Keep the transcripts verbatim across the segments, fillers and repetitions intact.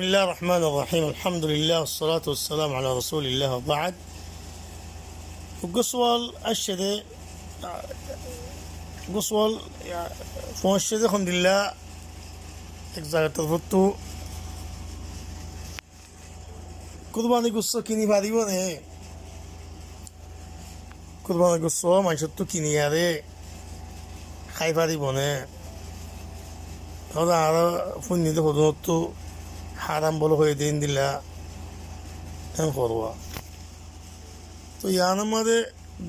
بسم الله الرحمن الرحيم. الحمد لله والصلاة والسلام على رسول الله وبعد. Uggwá suwal aiccé dé, uggwá suwal, ya, foóñiccé dé hondilla ek zagar torfóttu. Kurbani gossó kini faribó né? Kurbani gossó maincóttu kiniyaré hái faribó né? Hóde añára fúinni dé hodúnottu háram bóli hoiyé dé endilla en hoór. Tóu yián or mazé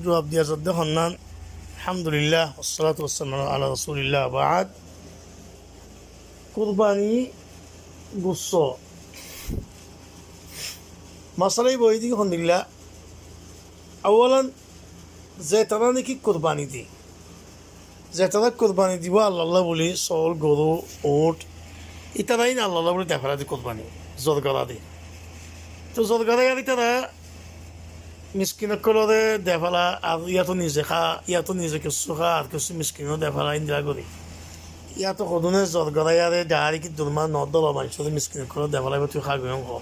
juab diya zadde honnán, alhamdulillah, wassalatu wassalamu ala rasulillah, wa baad. Kurbani gossó. Masala íba óilde ki hondilla, awalan, zetará niki kurbani de, zetará kurbani dibó Allalla bóli, sóol, goru, uñth, itará ín Allalla bóli defela de kurbani, zor gorá de. Tóu zor gorá iyán itará miskin ókkolóre defela, ar yáto nize há, yáto nize kessú há, ar kessú miskinóre defela, endilla gorí. Yáto hodúne zor goráiyaré dhairek ki durmá no dóla maincóre miskin ókkolóre defela, ibá tui há goi en hoó.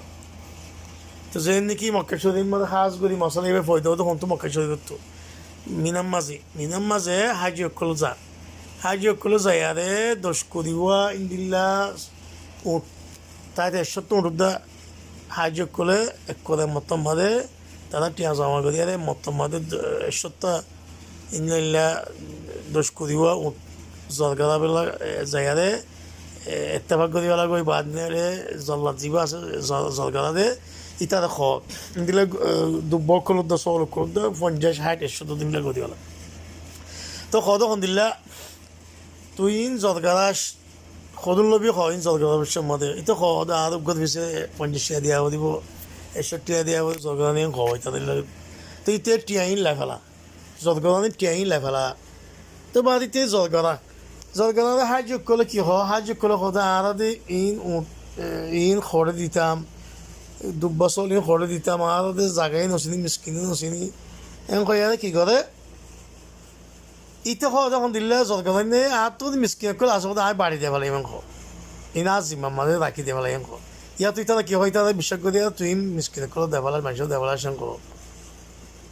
Tóu zeén niki Mokka Corif mazé hás gorí masala ibá foida óiye dé hontú Mokka Corifottu. Minar mazé, Minar mazé háji ókkol za. Háji ókkol zaiyaré doc kuri wá endilla uñth, táite ekcótta uñth uddá háji ókkolé ekkore mottor mazé tará thiañ zoma goríyaré mottor mazé, eh, ekcótta endilla endilla doc kuri wá uñth zor gorá bela, eh, zaiyaré, eh, ettefak gorí bela goi baade zollat zibá asé, zor, zor gorá de, itaré hoó. Endilla, eh, dubba ókkol uddá, sóol ókkol uddá, fonjaic, háit, ekcót endilla gorí bela. Tóu hoó dé hondilla, tui ín zor gorás, hodún lobi hoó ín zor gorás, buzzó né? Ite hoó dé añáre uggwár fisé fonjaic tiañ diya foribó, ekcót tiañ diya foribó, zor gorá ni hoó, itará endilla. Tóu ite tiañ ín loi fela. Zor gorá ni tiañ ín loi fela. Tóu baade ite zor gorá. Zor gorá de háji ókkolé ki hoó? Háji ókkolé hoó dé añára de ín uñth, eh, ín hoçé ditam, dubba sóol ín hoçé ditam, añára de zaga ín no siní, miskin ín no siní. En hoiyaré ki goré? Ite hoó dé hondilla zor gorá né, añáttu miskin ókkol asé hoó dé añí bari de felaiyum en hoó. Ín añár zimmar mazé raki de felaiyum en hoó. Yáto itará ki hoó, itará biccác gorí, tui miskin ókkolóre de felas, maincóre de felas en hoó.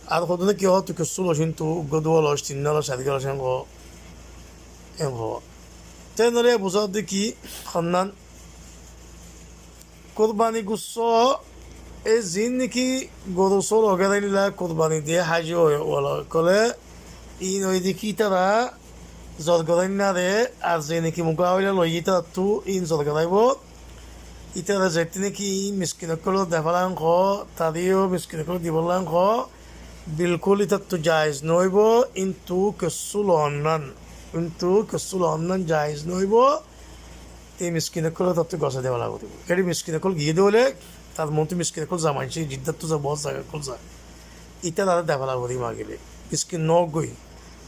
Ar hodúne ki hoó, tui kessú loc, tui uggwá duwá loc, tinnwá loc, sairgwá loc en hoó. En hoó. Te noóile buzá de ki honnán, kurbani gossó, e ziín niki goru, sóol wagaira endilla kurbani de háji wala ókkole, ín óilde ki itará zor goráinna de, ar ze niki mukabela loiyé itarattu ín zor goráibo. Itará zettú niki miskin ókkolóre de fela en hoó, taré yó miskin ókkolóre dibolla en hoó, bilkúl itattu jaiz no óibo, kintu kessú loonnan, kintu kessú loonnan jaiz no óibo. Te miskin ókkol tattu gosai de fela foribó. Eri miskin ókkol giyé de óile, tar montú miskin ókkol za, maincé jiddattu za, bout zaga ókkol za. Itará de fela foribó agile. Miskin no goi.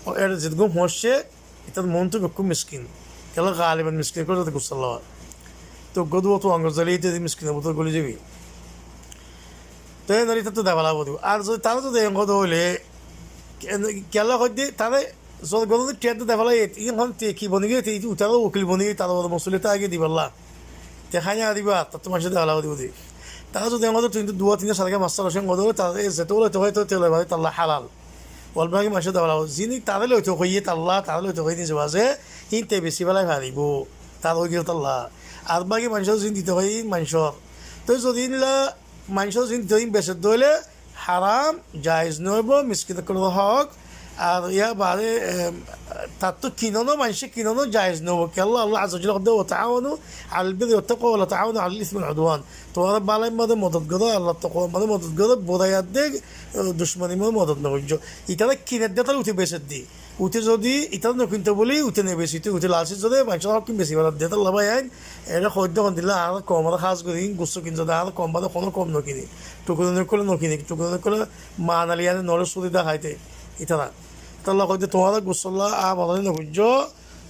Ó eri zedún foóñiccé, itar montú bekkún miskin. Kiyólla galiban miskin ókkol zade gussalla. Te uggwá duwá tu angor zaile ite miskin ókkol goli zaibi. Te eri itattu de fela foribó. Ar zodi tará zodi en hoó de óile, kiyólla hoó de tará zor gorá de tiañ de de felaiyé, ín hon te ki boni giyé, te utará wokil boni giyé, tará uore mosuliyot táke diballa. Te háña diba, taráttu maincé de fela foribó de. Tará zodi en hoó de tui kintu duwá, tinnwá, sairgwá, fañswá loc en hoó de, tará e zeto loi te hoó, te loi fare, talla halal. Wal baki maincé de fela foribó. Ziín tará loi te hoiyé talla, tará loi te hoiyé nize baze, hín te besi felai faribó. Tará ói giyé talla. Ar baki maincór ziín dite hoiyé, maincór. Toi zodi ílla maincór ziín dite hoiyé, ín beser de óile, haram, jaiz no óibo, miskin ókkolor hók. Ar yar baade, em, tarttu kinonó, maincé kinonó jaiz no óibo. Kiyólla Allah Azza wa Jalla hoódde, "Wa taawanu alal birri wat taqwa wa la taawanu alal ismi wal udwan." Tuáñra bálair mazé modot goró, Allar takwa mazé modot goró, burai ar de, e, ducmonir mazé modot no goijjó. Itará kinar de, itará ute beser de. Ute zodi itará no kinto buli, ute no besi, ute, ute lasi zodi maincór hók besi belar de, itará labai ain, Ere hoóidde hondilla añárar koumoré hás gorí gussó kinzá de, añárar koum bade honó koum no kiné. Tukurani ókkole no kiné, tukurani ókkole maana liyáne noóile suri deháite. Itará. Itará hoóidde tuáñra gussolla añár maná no goijjó,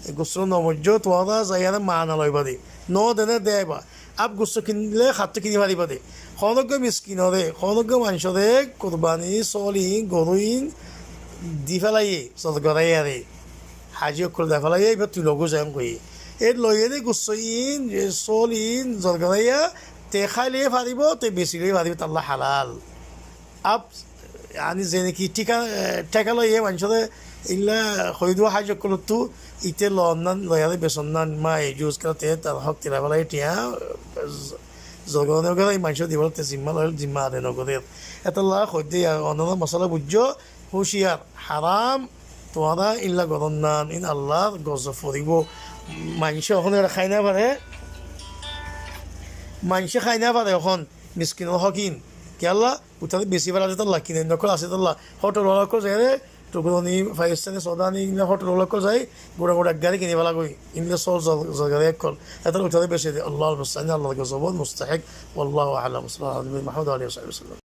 e gussó no moijjó, tuáñra zaiyáne maana loibá de. No dene deiba. Ab gussó kinile hattú kini faribá de. Honó uggwá miskinoré, honó uggwá maincóre kurbani, sóol in, goru in di felaiyé, zor goráiyaré. Haji ókkol de felaiyé, ibá tui logói zai hoiyé. E loiyé de gussó in, e sóol in, zor goráiya, Te háile faribó, te besi loi faribó, talla halal. Ab, yani, zene ki thíka, eh, théka loiye manúcore illa hoidu haj ókkolottu ite lonnan, loiyare besonnan, ma e juz kara te tar hók tira félai thiañ, z-, zogone gora manúcore dibar te zimma loil, zimma ade no gorer. Etolla hoidde ya, onora mosala bujjo, huciyar, haram, tuáñra illa goronnan, in Allar gozob foribó. Manúce ehón era hái no fare, manúce hái no fare ehón, miskinor hók in. Kiyólla, utare besi félade tolla, kine nokkol asé tolla, hotel wala ókkol zaire, tuguroni, faisani, sodani, illa hotel wala ókkol zai, gura gura gari kini félagoi, illa sol zol, zol gari ókkol. Etare utare besi de, Allahu musta'an, Allar gozob mustahik, wallahu a'lam, sallallahu alaihi wa sallam.